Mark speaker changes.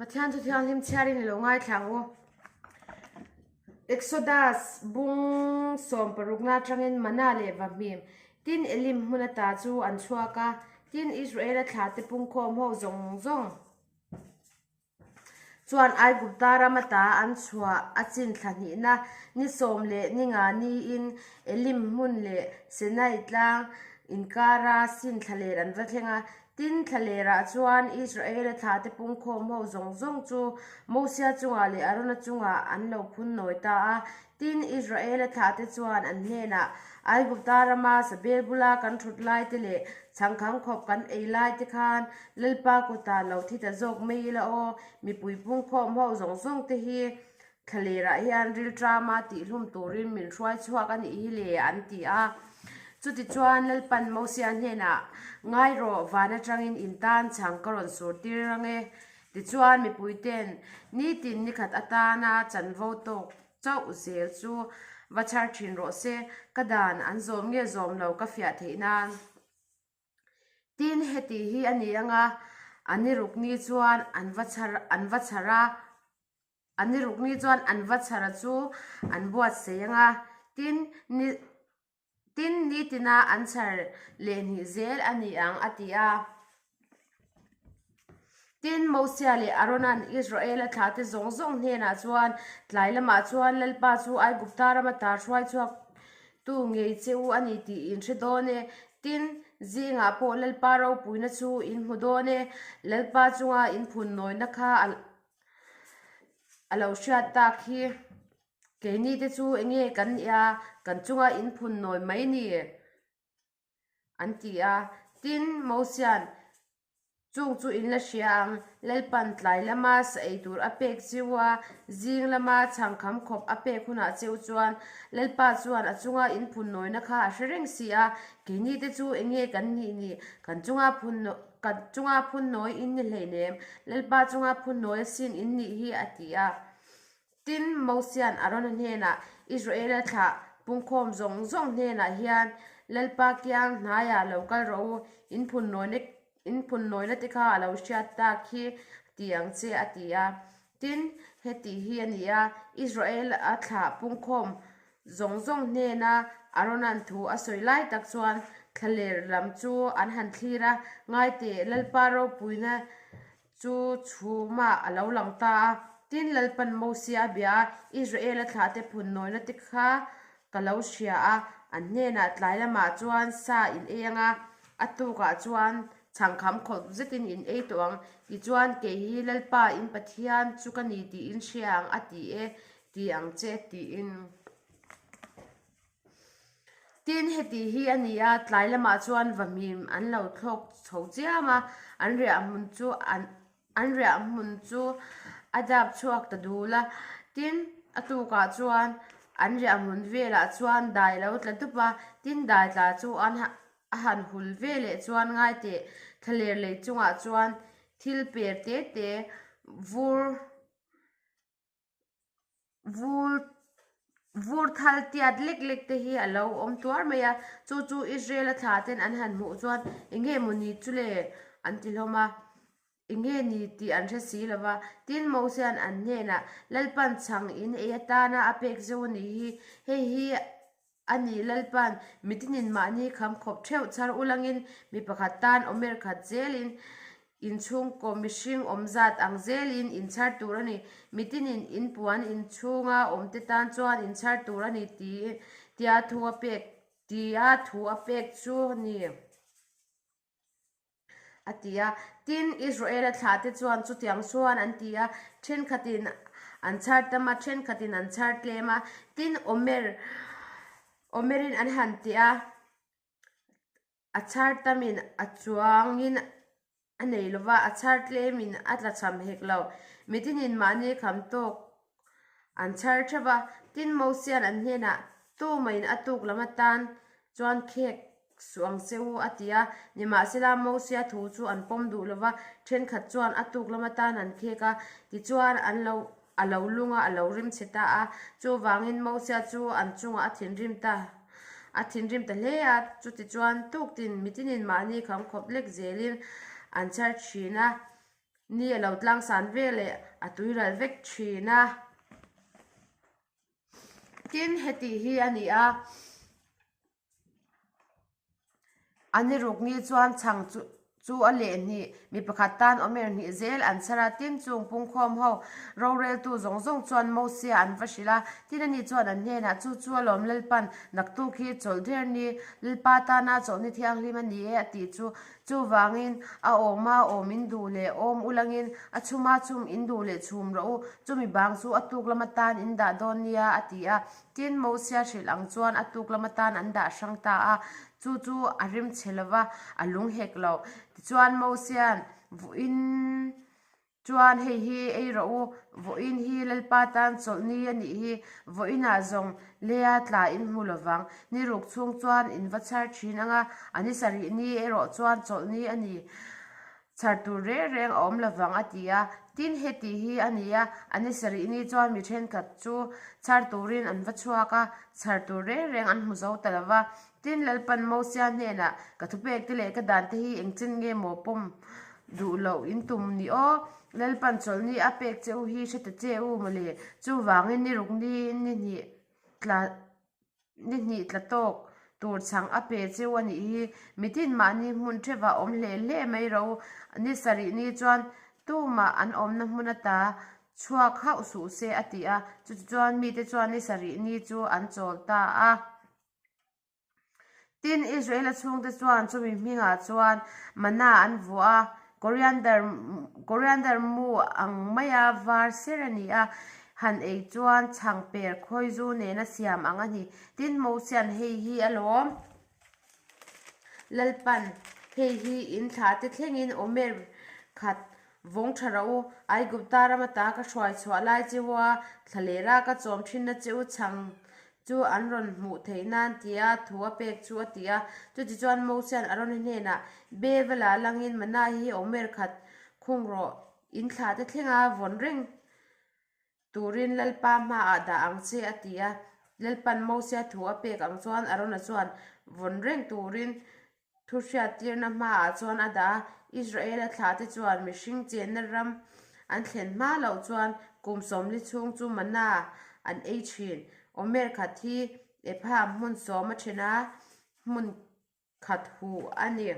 Speaker 1: Pathian Thu Thianghlim chhiarin i lo ngaithla ang u. Exodus bung sawmparukna atangin Mana leh Vahmim, tin Elim hmun ata chu an chhuak a, tin Israela thlahte pungkhawm ho zawng zawng chuan Aigupta ram ata an chhuah a chin thla hnihna ni sawm leh ni nga niin Elim hmun leh Sinai tlang inkara sin thlaler an va thleng a. Tin, thlalerah chuan Israela thlahte pungkhawm ho zawng zawng chu Mosia chungah leh Arona chungah an lo phun nawi ta a. Tin, Israela thlahte chuan an hnenah, Aigupta rama Sabel bula kan thut laite leh chhangkhang khawp kan ei laite khan Lalpa kutah lo thi ta zawk mai ila aw, mipui pungkhawm ho zawng zawngte hi Thlalerah hian rilṭama tihhlum turin min hruai chhuak a nih hi le, an ti a. Chutichuan Lalpan Mosia hnenah, Ngai rawh, van aṭangin in tan chhang ka rawn sur tir ang e. Tichuan mipuite'n nitin nikhat atana chanvo tawk chauh zel chu va chhar ṭhin rawh se, ka dan an zawm nge zawm lo ka fiah theih nan. Tin, heti hi a ni ang a, a ni rukni chuan an va chhar an va chhar a. A ni rukni chuan an va chhara chu an buatsaih ang a, tin ni tin nitina an chhar leh hnih zel a ni ang a ti a. Tin, Mosia leh Aarona'n Israela thlahte zawng zawng hnenah chuan, Tlai lamah chuan Lalpa chu Aigupta rama tar hruai chhuak tu ngei che u a ni tih in hre dawn e. Tin, zingah pawh Lalpa ropuina chu in hmu dawn e. Lalpa chunga in phun nawina kha a A lo hriat tak hi keini te chu eng nge kan nih a, kan chunga in phun nawi mai ni an ti a. Tin, Mosia'n chung chu in la hria ang, Lalpan tlai lama sa ei tur a pek cheu a, zing lama chhangkham khawp a pek hunah cheu chuan Lalpa chuan a chunga in phun nawina kha a hre reng si a, keini te chu eng nge kan nih ni, kan chunga phun Ka chunga phun nawi in ni hleinem, Lalpa chunga phun nawi asin in nih hi, a ti a. Tin, Mosia'n Arona hnenah, Israela thlah pungkhawm zawng zawng hnenah hian, Lalpa kiang hnaiah lo kal rawh u, in phun nawina in phun nawina te kha a lo hriat tak hi ti ang che, a ti a. Tin, heti hi a ni a, Israel-a thlah pungkhawm zawng zawng hnena Aarona'n thu a sawi lai tak chuan thlaler lam chu an han thlir a, Ngaiteh, Lalpa ropuina chu chhumah a lo lang ta a. Tin, Lalpan Mosia a bia a, Israel-a thlahte phun nawina te kha ka lo hria a, an hnenah tlai lamah chuan sa in ei ang a, a tukah chuan chhangkham khawp zetin in ei tawh ang, tichuan kei hi Lalpa in Pathian chu ka ni tiin hria ang a ti e, ti ang che tiin. Tin, heti hi a ni a, tlai lamah chuan vahmim an lo thlawk chho chiam a, an riah hmun chu an An riah hmun chu a dap chhuak ta dul a, tin, a tukah chuan an riah hmun velah chuan dai lo tla dup a, tin dai tla chu an a han hul ve leh chuan ngai teh thlaler lei chungah chuan thil per te te vur Vur vur thal tiat lek lek te hi a lo awm tuar mai a, chu chu Israel-a thla ten an han hmuh chuan eng nge maw ni chu le an ti hlawm a, eng nge ni tih an hre si lo va. Tin, Mosia'n an hnenah, Lalpan chhang in ei atana a pek zeu a nih hi, hei hi A ni, Lalpa'n mitinin mahni kham khawp theuh chhar ulangin mi pakhat tan awmer khat zelin inchhungkaw mihring awm zat ang zelin inchhar tur a ni. Mitinin inpuan inchhunga awmte tan chuan inchhar tur a ni tia thu a pek tia thu a pek chu a ni. A ti a. Tin, Israela thlahte chuan chutiang chuan an ti a, thenkhatin an chhar tam a, thenkhatin an chhar tlem a. Tin, Omer, Omerin an han ti a, a chhar tamin a chuangin a nei lo va, a chhar tlemin a tla chham hek lo. Mitinin mahni kham tawk an chhar theuh va. Tin, Mosia'n an hnenah, Tumah-in a tuk lam atan chuan khek Suh ang che u, a ti a. Nimahsela, Mosia thu chu an pawm duh lo va, thenkhat chuan a tuk lam atan an khek a, tichuan an lo a lo lung a, a lo rim chhe ta a. Chuvangin Mosia chu an chungah a thinrim ta a thinrim ta hle a, chutichuan tuktin mitinin mahni kham khawp lek zelin an chhar thin a. Ni a lo tlangsan veleh a tuiral vek thin a. Tin, heti hi a ni a, a ni ruk ni chuan chhang chu chu a leh hnih, mi pakhat tan awm er hnih zel an chhar a. Tin, chung pungkhawm ho roreltu zawng zawng chuan Mosia an va hrilh a. Tin, ani chuan an hnenah, Chu chu alawm Lalpan naktuk hi chawlh der ni, Lalpa tana chawlhni thianghlim a ni e a tih chu. Chuvangin, a awma awm in duh leh awm ulangin, a chhuma chhum in duh leh chhum rawh u, chumi bang chu a tuk lam atan in dah dawn nia, a ti a. Tin, Mosia hrilh ang chuan a tuk lam atan an dah hrang ta a, chu chu a rim chhe lo va, a lung hek lo. Tichuan, Mosia'n vuin Chuan hei hi ei rawh u, vawiin hi Lalpa tan chawlh ni a nih hi, vawiinah zawng leia tla in hmu lo vang. Ni ruk chhung chuan in va chhar thin ang a, a ni sarih ni erawh chuan chawlh ni a ni. Chhar tur reng reng a awm lo vang a ti a. Tin, heti hi a ni a, a ni sarih ni chuan mi thenkhat chu chhar turin an va chhuak a, chhar tur reng reng an hmu zo ta lo va. Tin, Lalpan Mosia hnenah, Ka thupekte leh ka dante hi engchen nge maw pawm duh loh in tum ni aw? Lalpan chawlhni a pek che u hi hre ta che u mawle. Chuvangin ni ruk ni ni hnih tla ni hnih tla tawk tur chhang a pe che u a nih hi. Mitin mahni hmun thevah awm hle hle mai ro. Ni sarih ni chuan tumah an awmna hmun ata chhuak hauh suh se a ti a. Chutichuan mite chuan ni sarih ni chu an chawl ta a. Tin, Israela chhungte chuan chumi hmingah chuan manna an vuah a, koriander koriander mu ang maia var ser a ni a, han ei chuan chhang per khawizu nena siam ang a ni. Tin, Mosia'n hei hi a lawm. Lalpan, hei hi in thlahte thlengin Omer khat Vawng tha rawh u, Aigupta ram ata ka hruai chhuah lai che u a, thlalera ka chawm thinna che u chhang chu an rawn hmuh theih nan tia thu a pek chu a ti a. Chutichuan Mosia'n Arona hnenah, Bevala langin manna hi omer khat khung rawh, in thlahte thlenga vawn reng turin Lalpa hmaah dah ang che a ti a. Lalpan Mosia thu a pek ang chuan Arona chuan vawn reng turin Thu hriattirna hmaah chuan a dah a, Israela thlahte chuan mihring chenna ram an thlen hma loh chuan kum 40 chhung chu manna an ei thin. Omer khat hi Ephah hmun sawm a then a, hmun khat huh a ni.